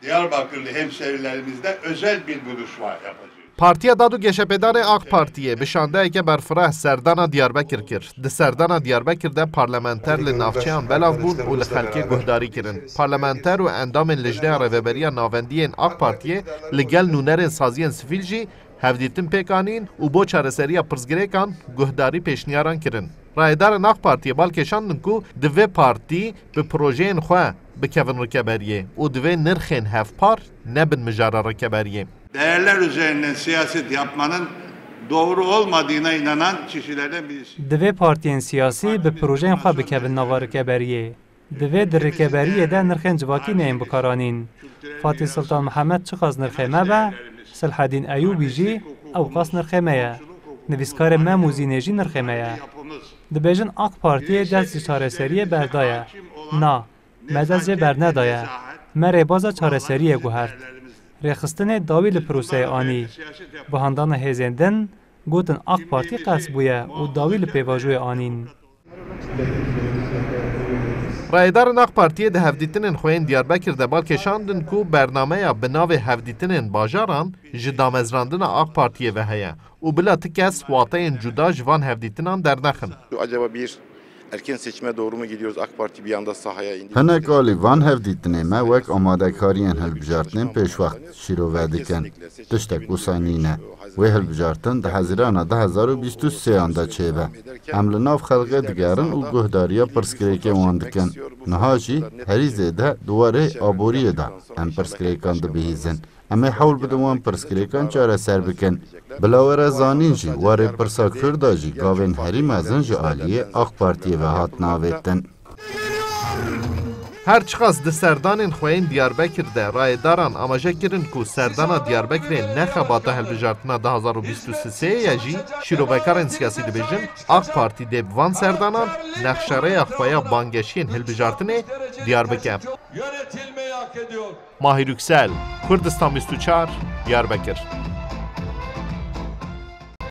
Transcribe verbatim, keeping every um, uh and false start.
Diyarbakırlı hemşerilerimizle özel bir buluşma yapacağız. Partiya Dad û Geşepêdanê AK Partiyê bi şandeyeke berfireh serdana Diyarbekir kir. Di serdana Diyarbekir de parlamenter li navçeyan belav bûn û li xelkê guhdarî kirin. Parlamenter û endamên Lijneya Rêveberiya Navendî yên AK Partiyê li gel nûnerên saziyên sivîl jî hevdîtin pêk anîn û bo çareseriya pirsgirêkan guhdarî pêşniyaran kirin. Rayedarên AK Partiyê bal kêşandin ku divê partî bi projeyên xwe bikevin rikeberiyê û divê nirxên hevpar nebin mijara rikeberiyê. Değerler üzerinden siyaset yapmanın doğru olmadığına inanan kişilerden birisi. Divê partiyên siyasî bi projeyên xwe bikevin nava rikeberiyê. Divê di rikeberiyê de nirxên civakî neyên bikaranîn. Fatih Sultan Mihemed çiqas nirxê me be, Selhedîn Eyûbî jî ew qas nirxê me ye. Nivîskarê Mem û Zînê jî nirxê me ye. Dibêjin AK Partiyê dest ji çareseriyê berdaye. Na, me dest jê bernedaye. Me rêbaza çareseriyê guhert. Rêxistinê dawî li proseyê anî. Bi handana hêzên din, gotin AK Partî qels bûye û dawî li pêvajoyê anîn. Rayedarên AK Partiyê di hevdîtinên xwe yên Diyarbekir de bal kêşandin ku bernameya bi navê Hevdîtinên Bajaran ji damezrandina AK Partiyê ve heye û bila ti kes wateyên cuda ji van hevdîtinan dernexin. Acaba bir erken seçime doğru mu gidiyoruz? AK Parti bir anda sahaya indi. Hinek alî van hevdîtinê me wek amadekariyên hilbijartinên pêşwext şîrove dikin. Tiştek wisa nîne. Wê hilbijartin di Hezîrana du hezar û bîst û sêyan de çêbe. Em li nav xelkê digerin û guhdariya pirsgirêkên wan dikin. Niha jî herî zêde di warê aboriyê de em pirsgirêkan dibihîzin. Em ê hewl bidin wan pirsgirêkan çareser bikin. Bila were zanîn jî, warê pirsa Kurda jî gavên herî mezin ji aliyê AK Partiyê ve hatin avêtin. Her çiqas di serdanên xwe yên Diyarbekir de rayedaran amaje kirin ku serdana Diyarbekirê ne xebata hilbijartina du hezar û bîst û sê ye jî, şîrovekarên siyasî dibêjin, AK Partî dê bi van serdanan nexşerêya xwe ya bangehiyên hilbijartinê diyar bike. Mahir Yüksel, Kurdistan bîst û çar, Diyarbekir.